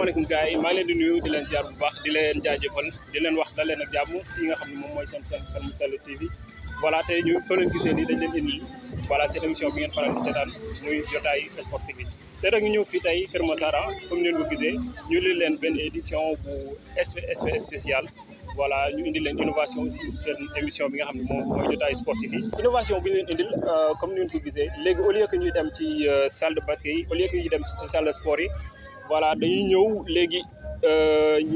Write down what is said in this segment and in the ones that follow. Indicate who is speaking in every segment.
Speaker 1: asalaamaaleykum gars yi maa ngi leen di nuyu di leen ziar bu baax di leen jaajëfal di leen wax dal leen ak jàmm yi nga xam ne moom mooy seen Ferme Sall TV voilà tey ñu soo leen gisee nii dañ leen indil voilà seen émission bi ngeen faral di seetaan muy jotaay sportif bi te rek ñu ñëw fii tey Kër Massar comme ngeen ko gisee ñu indi leen benn édition bu spéciale voilà ñu indi leen innovation aussi si seen émission bi nga xam ne moom mooy jotaay sportif yi innovation bi ñu leen indil comme ni ngeen ko gisee léegi au lieu que ñuy dem ci salle de basket yi au lieu que ñuy dem ci salle de sport yi voilà dañuy ñëw léegi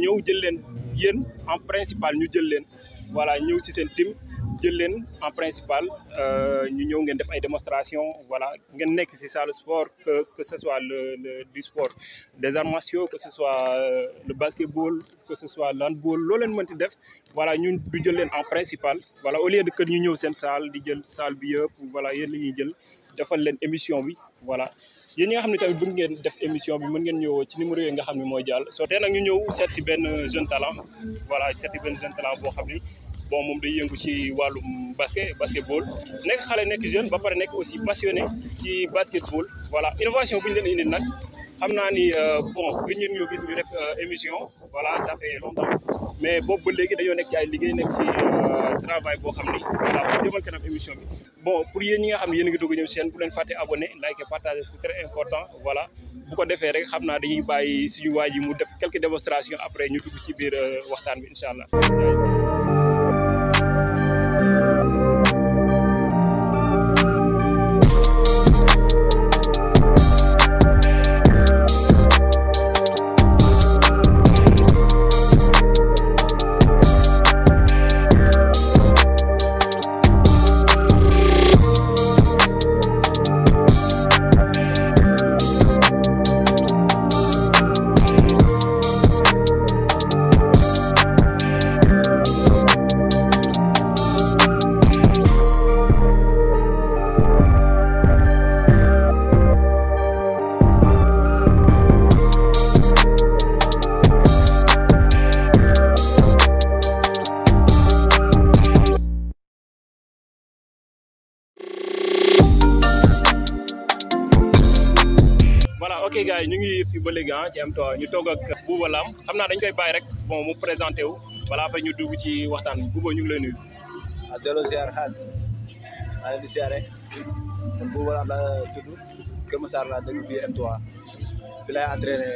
Speaker 1: ñëw jël leen yéen en principal ñu jël leen voilà ñëw ci seen team jël leen en principal ñu ñëw ngeen def ay démonstration voilà ngeen nekk ci salle sport que ce soit le du sport des arts martiaux que ce soit le basketball que ce soit l'handball loo leen mënti def voilà ñun du jël leen en principal voilà au lieu de que ñu ñëw seen salle di jël salle bi yëpp voilà yéen la ñuy jël defal leen émission bi voilà yéen ñi nga xam ne tamit bëgg ngeen def émission bi mën ngeen ñëw ci numéro yi nga xam ne mooy jàll soo tee nag ñu ñëw seet si benn jeune talent voilà seet si benn jeune talent boo xam ni bon moom day yëngu ci wàllum basketball nekk xale nekk jeune ba pare nekk aussi passionné ci basketball voilà innovation bu ñu leen indil nag xam naa ni bon li ngeen ñoo gis ñu def émission voilà ça fait longtemps mais boobu ba léegi dañoo nekk ci ay liggéey nekk ci travail boo xam ni voilà pour jëmal kanam émission bi bon pour yéen ñi nga xam ne yéen a ngi dugg ñëw seen bu leen fàtte abonné like partager c'est très important voilà bu ko defee rek xam naa dañuy bàyyi suñu waa ji mu def quelques démonstrations après ñu dugg ci biir waxtaan bi incha allah. ok gars yi ñu ngi fi ba léegi ci M3 ñu toog ak Bouba Lam xam naa dañ koy bàyyi rek bon mu présenté wu voilà après ñu dugg ci waxtaan bi Bouba ñu ngi lay nuyu.
Speaker 2: ah delloo ziar xaal maa ngi di ziare man Bouba Lam la tudd Kër Massar laa dëkk biir M3 fi lay entraîné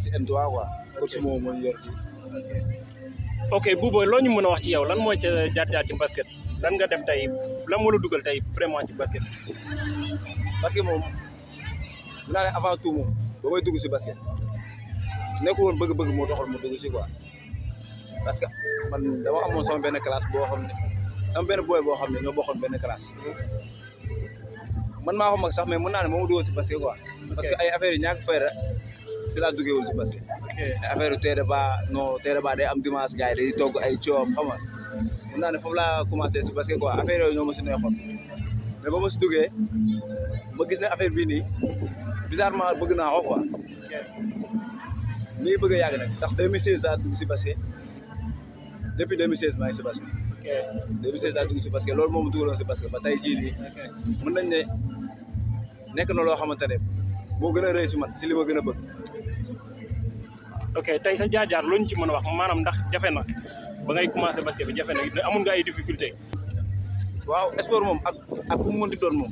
Speaker 2: si M3 quoi. coach moom moo ñu yor fii.
Speaker 1: ok Bouba loo ñu mën a wax ci yow lan mooy sa jaar-jaar ci basket lan nga def tey lan moo la dugal tey vraiment ci basket.
Speaker 2: parce que moom. mu naa ne avant tout moom ba may dugg si basket nekkul woon bëgg-bëgg moo taxoon mu dugg si quoi parce que man dama amoon sama benn classe boo xam ne sama benn boy boo xam ne ñoo bokkoon benn classe man maa ko mag sax mais mën naa ne moo ma duggoon si basket quoi. parce que ay affaires yi ñàkk fayda si laa duggee woon si basket. ay affaire yu teere ba non teere ba day am dimanche gars yi day togg ay coom xam nga mën naa ne foofu laa commencé si basket quoi affaire yooyu ñoo ma si neexoon mais ba ma si duggee ma gis ne affaire bii nii bizarrement bëgg naa ko quoi nii bëgg a yàgg nag ndax 2016 daa dugg si basket depuis 2016 maa ngi si basket. 2016 daa dugg si basket loolu moom dugaloon si basket ba tey jii nii mën nañ ne nekk na loo xamante ne moo gën a rëy si man si li ma gën a bëgg.
Speaker 1: ok tey sa jaar-jaar loo ñu ci mën a wax maanaam ndax jafe na ba ngay commencé basket bi jafe na amul nga ay difficulté.
Speaker 2: waaw sport moom ak ku mu mënti doon moom.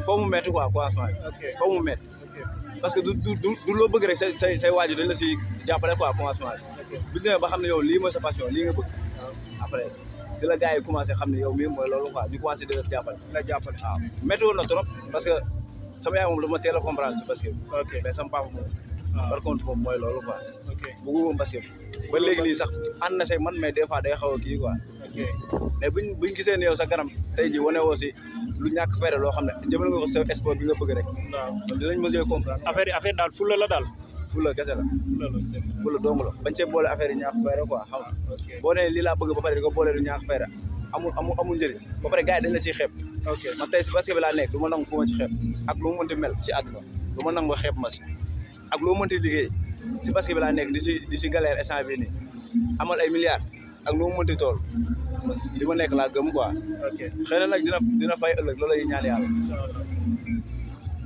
Speaker 2: foo mu métti quoi commencement bi. foo mu métti. parce que du loo bëgg rek say waajur dañ la si jàppale quoi commencement bi. bu ñu demee ba xam ne yow lii mooy sa passion lii nga bëgg. après si la gars yi commencé xam ne yow mii mooy loolu quoi ñu commencé di la jàppale. waaw métti woon na trop parce que sama yaay moom dama teel a comprendre si basket bi. ok mais sama papa moom. par contre moom mooy loolu quoi. ok bëggu woon basket ba léegi nii sax ànd na say man mais des fois day xaw a kii quoi. ok mais buñ gisee ne yow sa kanam tey jii wane woo si lu ñàkk fayda loo xam ne jëmal nga ko sa sport bi nga bëgg rek. waaw kon dinañ mën a comprendre.
Speaker 1: affaire daal fulla la daal.
Speaker 2: fulla kese la. fulla dong la bañ see boole affaire yi ñàkk fayda quoi xam nga. boo nee lii laa bëgg ba pare di ko boole lu ñàkk fayda amul njëriñ ba pare gars yi dañ la ciy xeeb. ok man tey si basket bi laa nekk du ma nangu fu ma ci xeeb ak lu mu mënti mel si àdduna du ma nangu xeeb ma si ak loo mënti liggéey si basket bi laa nekk di si galère instant bii nii amal ay milliards ak lu mu mënti tool li ma nekk laa gëm quoi. ok xëy na nag dina fay ëllëg loolu la ñuy ñaan yàlla.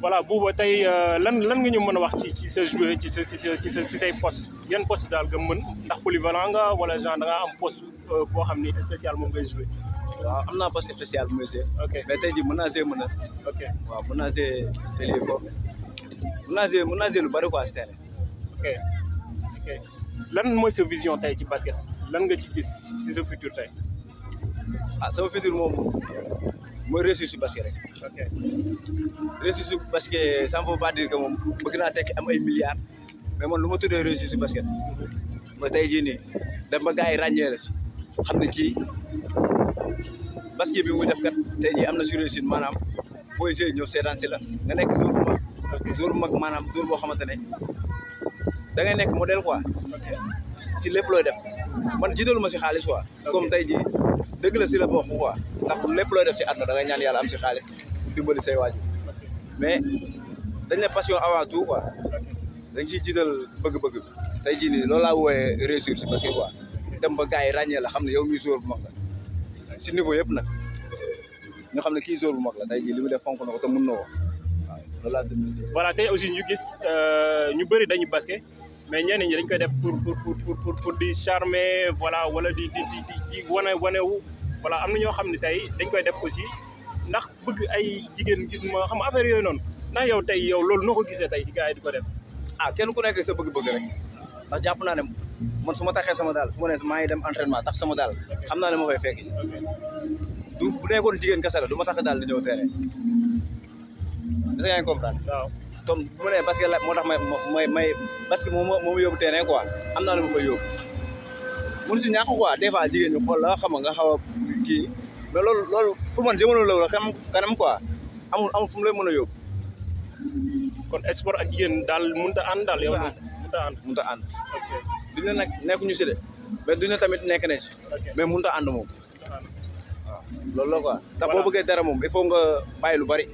Speaker 1: voilà Bouba tey lan nga ñu mën a wax ci sa joueur ci say poste yan poste daal nga mën ndax polyvalent nga wala genre da nga am poste boo xam ni spécial moom ngay joué.
Speaker 2: waaw am naa poste spécial bu may joué.
Speaker 1: ok
Speaker 2: mais tey jii mën naa joué mën a.
Speaker 1: ok
Speaker 2: waaw mën naa joué télé foofu mën naa joué lu bari quoi si terrain.
Speaker 1: ok lan mooy sa vision tey ci basket lan nga ci gis ci sa futur tey.
Speaker 2: sama futur moom mooy réussir si basket rek.
Speaker 1: ok
Speaker 2: réussir si basket ça ne veut pas dire que moom bëgg naa tekki am ay milliards mais man lu ma tuddee réussir si basket mooy tey jii nii dem ba gars yi ràññee la si xam ne kii basket bi muy def kat tey jii am na si réussite maanaam fooy jouer ñëw seetaan si la nga nekk jour bu mag maanaam jour boo xamante ne da ngay nekk modèle quoi si lépp looy def man jiitalu ma si xaalis quoi. comme tey jii dëgg la si la bokk quoi ndax lépp looy def si àdduna da ngay ñaan yàlla am si xaalis dimbali say waajur mais dañ ne passion avant tout quoi dañ ciy jiital bëgg-bëgg bi tey jii nii loolu laa wooyee réussir si basket quoi dem ba gars yi ràññee la xam ne yow mii joueur bu mag la si niveau yëpp nag ñu xam ne kii joueur bu mag la tey jii li mu def fonk na ko te mën na ko waaw loolu laa dem.
Speaker 1: voilà tey aussi ñu gis ñu bëri dañu basket mais ñenn ñi dañ koy def pour di charmer voilà wala di wanewu voilà am na ñoo xam ne tey dañ koy def aussi ndax bëgg ay jigéen gis ma xam affaire yooyu noonu ndax yow tey yow loolu noo ko gisee tey gars yi di ko def.
Speaker 2: kenn ku nekk sa bëgg-bëgg rek ndax jàpp naa ne man su ma taxee sama daal su ma nee maa ngi dem entraînement tax sama daal xam naa ne ma fay fekk du bu nekkoon jigéen kese la du ma tax daal di ñëw terrain est-ce que yaa ngi comprendre.
Speaker 1: waaw
Speaker 2: comme bu ma nee parce que la moo tax may parce que moom moo yóbbu terrain quoi am naa lu ma fay yóbbu mun si ñàkk quoi des fois jigéen ñi xool la xam nga xaw a kii mais loolu pour man jamono la kanam quoi amul fu mu lay mën a yóbbu.
Speaker 1: kon sport ak jigéen daal mënut a ànd daal yow.
Speaker 2: mënut a ànd.
Speaker 1: ok
Speaker 2: duñ ne nag nekkuñu si de mais duñ ne tamit nekk nañ si. mais mënut a ànd moom. waaw loolu la quoi. ndax boo bëggee dara moom il faut nga bàyyi lu bari.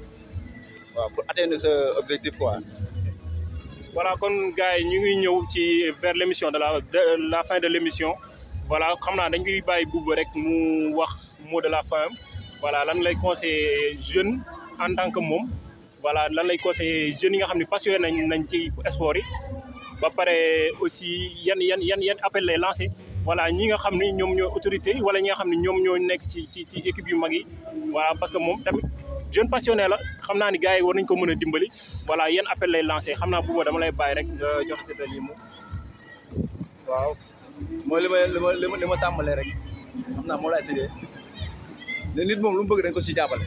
Speaker 2: waaw pour atteindre sa objectif quoi.
Speaker 1: voilà kon gars yi ñu ngi ñëw ci vers l' émission de la fin de l' émission voilà xam naa dañ koy bàyyi Bouba rek mu wax mot de la fin voilà lan lay conseiller jeune en tant que moom voilà lan lay conseiller jeunes yi nga xam ne passionné nañ ci sport yi ba pare aussi yan appel lay lancé voilà ñi nga xam ni ñoom ñooy autorité yi wala ñi nga xam ne ñoom ñoo nekk ci équipe yu mag yi voilà parce que moom tamit jeune passionné la xam naa ni gars yi war nañ ko mën a dimbali voilà yan appel lay lancé xam naa Bouba dama lay bàyyi rek nga jox sa dernier mot.
Speaker 2: waaw mooy li ma tàmbalee rek xam naa moo laay tëjee ne nit moom lu mu bëgg dañ ko ci jàppale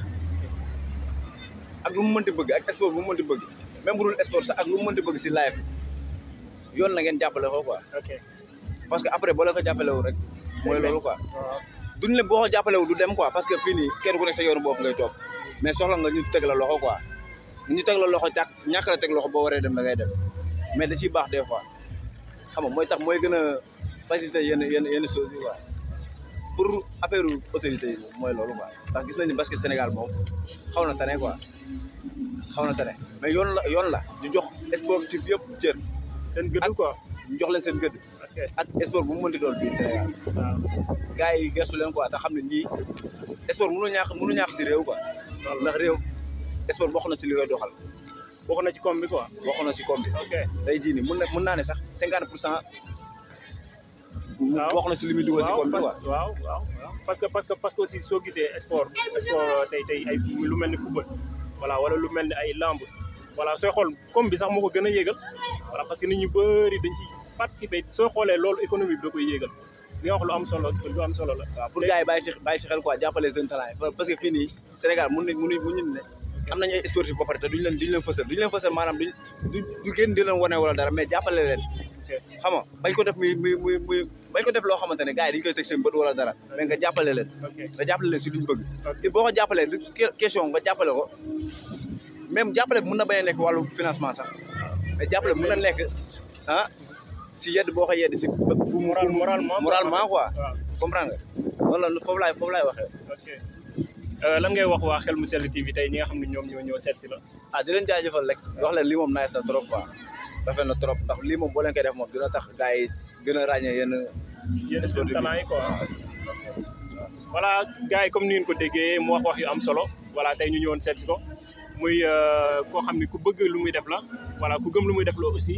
Speaker 2: ak lu mu mënti bëgg ak sport bu mu mënti bëgg même bu dul sport sax ak lu mu mënti bëgg si live yoon na ngeen jàppale ko quoi.
Speaker 1: ok
Speaker 2: parce que après boo leen ko jàppale wu rek mooy loolu quoi. duñ ne boo ko jàppale wu du dem quoi parce que fii nii kenn ku nekk sa yoonu bopp ngay topp mais soxla nga ñu teg la loxo quoi ñu teg la loxo ñàkk la teg loxo boo waree dem da ngay dem mais da ciy baax des fois xam nga mooy tax mooy gën a faciliter yenn choses yi quoi pour affaire autorité yi mooy loolu quoi ndax gis nañu basket Sénégal moom xaw na tane quoi xaw na tane mais yoon la ñu jox sportif yëpp cër.
Speaker 1: seen gëdd quoi
Speaker 2: ñu jox leen seen gëdd. ak sport bu mu mënti doon fii Sénégal.
Speaker 1: waaw
Speaker 2: gars yi gëstu leen quoi te xam ne ñii sport mënu ñàkk si réew quoi. ndax réew sport bokk na si li koy doxal.
Speaker 1: bokk na ci koom bi quoi.
Speaker 2: bokk na si koom bi.
Speaker 1: ok
Speaker 2: tey jii nii mën naa ne sax 50%.
Speaker 1: waaw
Speaker 2: bokk na si li muy dugal si koom bi quoi.
Speaker 1: waaw parce que aussi soo gisee sport tey ay lu mel ni football voilà wala lu mel ni ay lamb voilà sooy xool koom bi sax moo ko gën a yéegal voilà parce que nit ñu bëri dañ ciy participer soo xoolee loolu économie bi da koy yéegal li nga wax lu am solo la.
Speaker 2: waaw pour gars yi bàyyi si xel quoi jàppale jeune talent yi parce que fii nii Sénégal mun nañu ne am nañu ay sportif ba pare te duñ leen fësal maanaam du génn di leen wane wala dara mais jàppale leen. xam nga bañ ko def muy bañ ko def loo xamante ne gars yi dañu koy teg seen bët wala dara mais nga jàppale leen. nga jàppale leen si luñ bëgg. boo ko jàppalee du question nga jàppale ko même jàppale bi mën na bañ a nekk wàllu financement sax mais jàppale mën na nekk si yedd boo ko yedd si. moralement quoi. comprendre nga loolu foofu laay waxee.
Speaker 1: ok lan ngay wax waa Xel Mu Sell TV tey ñi nga xam ne ñoom ñoo ñëw seet si la.
Speaker 2: di leen jaajëfal rek wax leen lii moom nice na trop quoi rafet na trop ndax lii moom boo leen koy def moom dina tax gars yi gën a ràññee yenn
Speaker 1: talent yi quoi. voilà gars yi comme ni ngeen ko déggee mu wax yu am solo voilà tey ñu ñëwoon seet si ko muy koo xam ne ku bëgg lu muy def la voilà ku gëm lu muy def la aussi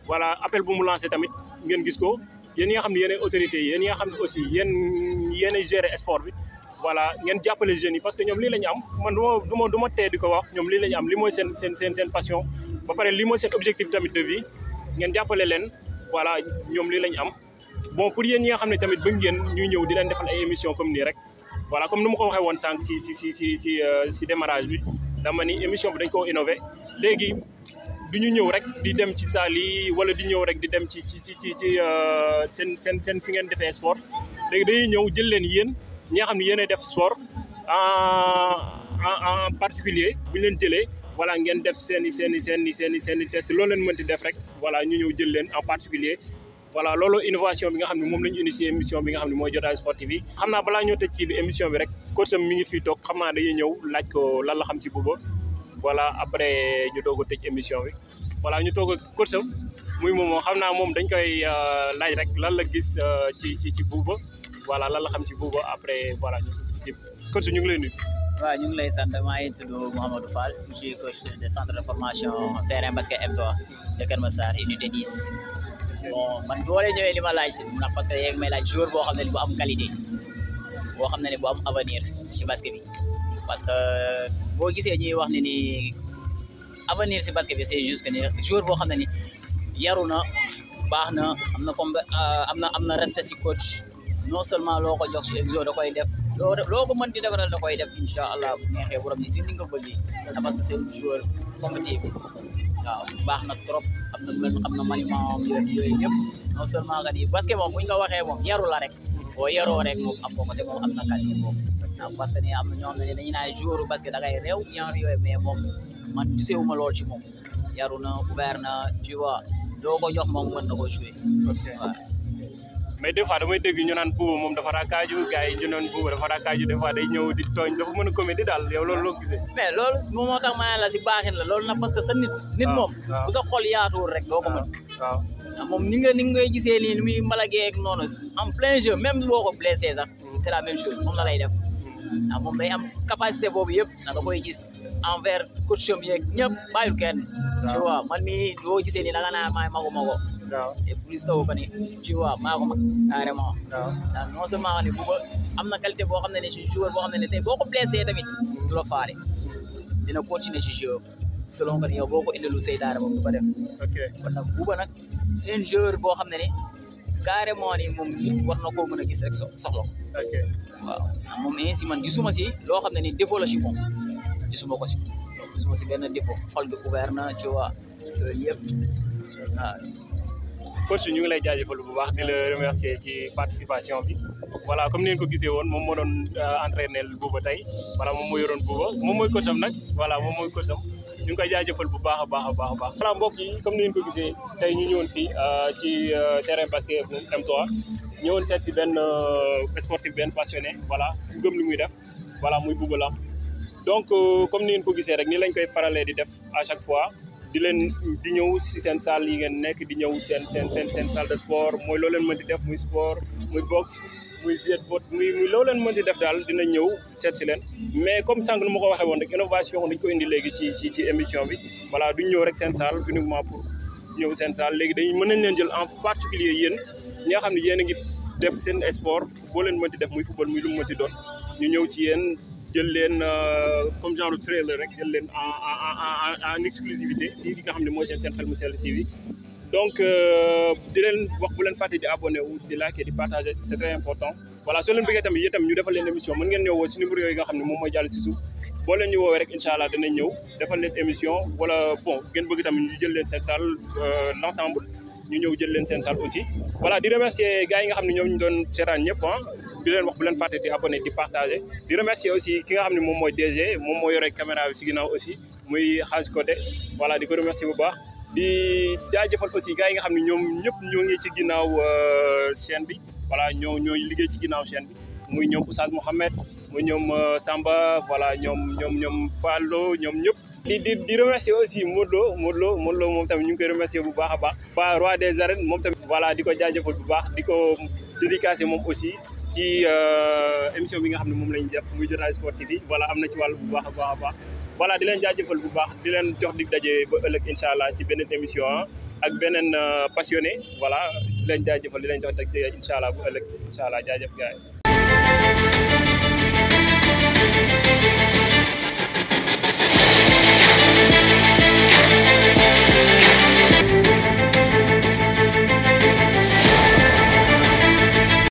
Speaker 1: voilà appel bu mu lancé tamit ngeen gis ko yéen ñi nga xam ne yéen autorités yi yéen ñi nga xam ne aussi yéen gérer sport bi voilà ngeen jàppale jeunes yi parce que ñoom lii la ñu am man du ma tee di ko wax ñoom lii la ñu am lii mooy seen passion ba pare lii mooy seen objectif tamit de vie ngeen jàppale leen voilà ñoom lii la ñu am bon pour yéen ñi nga xam ne tamit bëgg ngeen ñuy ñëw di leen defal ay émission comme nii rek voilà comme ni ma ko waxee woon sànq si démarrage bi dama ni émission bi dañ koo innové léegi du ñu ñëw rek di dem ci salle yi wala di ñëw rek di dem ci seen fi ngeen defee sport léegi dañuy ñëw jël leen yéen ñi nga xam ne yéenay def sport en particulier bu ñu leen jëlee voilà ngeen def seen i test loolu leen mënti def rek voilà ñu ñëw jël leen en particulier voilà loolu innovation bi nga xam ne moom la ñu initié émission bi nga xam ne mooy Jotaay Sportif yi xam naa balaa ñoo tëj kii bi émission bi rek coach am mi ngi fii toog xam naa dañuy ñëw laaj ko lan la xam ci Bouba voilà après ñu doog a tëj émission bi voilà ñu toog ak coach am muy moom xam naa moom dañ koy laaj rek lan la gis ci Bouba voilà lan la xam ci Bouba après voilà ñu ci coach ñu ngi lay nuyu.
Speaker 3: waaw ñu ngi lay sant maa ngi tudd Mouhamadou Fall je suis coach de centre de formation terrain basket M3 de Keur Massar unité 10 bon man boo leen ñëwee li ma laaj ndax parce que yéen may laaj joueur boo xam ne bu am qualité boo xam ne bu am avenir ci basket bi parce que boo gisee ñuy wax ne ni avenir ci basket bi c'est juste que ni joueur boo xam ne ni yaru na baax na am na respect ci coach non seulement loo ko jox ci exo da koy def loo ko mën di defaral da koy def incha allah bu neexee borom ni ni nga bëgg parce que c'est un joueur compétitif waaw baax na trop xam na maniement yooyu yëpp non seulement que ni basket moom buñ ko waxee moom yaru la rek boo yaroo rek moom am ko te moom am na qualité boobu waaw parce que ni am na ñoo xam ne dañuy naan joueur basket da ngay réew genre yooyu mais moom man gisewuma lool ci moom yaru na ouvert na tu vois loo ko jox moom mën na ko jouer waaw
Speaker 1: mais des fois damay dégg ñu naan Bouba moom dafa raakaaju gars yi ñu naan Bouba dafa raakaaju des fois day ñëw di tooñ dafa mën a comédie daal yow loolu loo gisee.
Speaker 3: mais loolu moom moo tax ma ne la si baaxin la loolu nag parce que sa nit moom bu sa xol yaatuwul rek doo ko mën
Speaker 1: waaw
Speaker 3: moom ni ngay gisee nii ni muy malagee ak noonu en plein jeu même boo ko blessé sax c'est la même chose moom la lay def ndax moom day am capacité boobu yëpp da koy gis envers coach am yeeg ñëpp bàyyul kenn tu vois man mii boo gisee nii da nga naan maay mago et plus taw ko ni tu vois maa ko mag carrément waaw non seulement ni Bouba am na qualité boo xam ne ci joueur boo xam ne tey boo ko blessé tamit du la faale dina continuer ci jeu selon que ni yow boo ko indilu say daara moom du ko def kon nag Bouba nag c'est un joueur boo xam ne carrément ni moom nit war na koo mën a gis rek soxla ko waaw moom ainsi man gisuma si loo xam ne ni défaut la ci moom gisuma si benn défaut xol bi ouvert na tu vois yooyu yëpp waaw
Speaker 1: coach ñu ngi lay jaajëfal bu baax di la remercier ci participation bi voilà comme ni ngeen ko gisee woon moom moo doon entraîner Bouba tey voilà moom moo yoroon Bouba moom mooy coach am nag voilà moom mooy coach am ñu ngi koy jaajëfal bu baax a baax voilà mbokk yi comme ni ngeen ko gisee tey ñu ñëwoon fii ci terrain basket M3 ñëwoon seet si benn sportif benn passionné voilà gëm li muy def voilà muy Bouba Lam donc comme ni ngeen ko gisee rek nii lañ koy faralee di def à chaque fois di ñëw si seen salle yi ngeen nekk di ñëw seen salle de sport mooy loo leen mën di def muy sport muy boxe muy viet-vote muy loo leen mën di def daal dina ñëw seet si leen mais comme sànq nu ma ko waxee woon rek innovation dañ ko indi léegi ci émission bi voilà duñ ñëw rek seen salle uniquement pour ñëw seen salle léegi dañuy mën nañ leen jël en particulier yéen ñi nga xam ne yéen a ngi def seen sport boo leen mën di def muy football muy lu mu mën di doon ñu ñëw ci yéen jël leen comme genre trailer rek jël leen en exclusivité fii nga xam ne mooy seen Xel Mu Sell TV donc di leen wax bu leen fàtte di abonné wu di liker di partager c'est très important voilà soo leen bëggee tamit yéen tamit ñu defal leen émission mën ngeen ñëw woo si numéro yooyu nga xam ne moom mooy jàll si suuf boo leen ñu woowee rek incha allah dinañ ñëw defal leen émission wala bon ngeen bëgg tamit ñu jël leen seen salle l'ensemble ñu ñëw jël leen seen salle aussi voilà di remercier gars yi nga xam ne ñoom ñu doon seetaan ñëpp di leen wax bu leen fàtte di abonné di partager di remercier aussi ki nga xam ne moom mooy DG moom moo yore caméra bi si ginnaaw aussi muy Hadj Codé voilà di ko remercier bu baax di jaajëfal aussi gars yi nga xam ne ñoom ñëpp ñoo ngi ci ginnaaw chaîne bi voilà ñooy liggéey ci ginnaaw chaîne bi muy ñoom Oustaz Mohamed muy ñoom Samba voilà ñoom Fallo ñoom ñëpp di remercier aussi Modou Lo moom tamit ñu ngi koy remercier bu baax a baax ba roi des arènes moom tamit voilà di ko jaajëfal bu baax di ko dédicacer moom aussi ci émission bi nga xam ne moom lañ def muy Jotaay Sportif yi voilà am na ci wàll bu baax a baax voilà di leen jaajëfal bu baax di leen jox dig daje ba ëllëg incha allah ci beneen émission ak beneen passionné voilà di leen jaajëfal di leen jox dig daje incha allah ba ëllëg incha allah jaajëf gars yi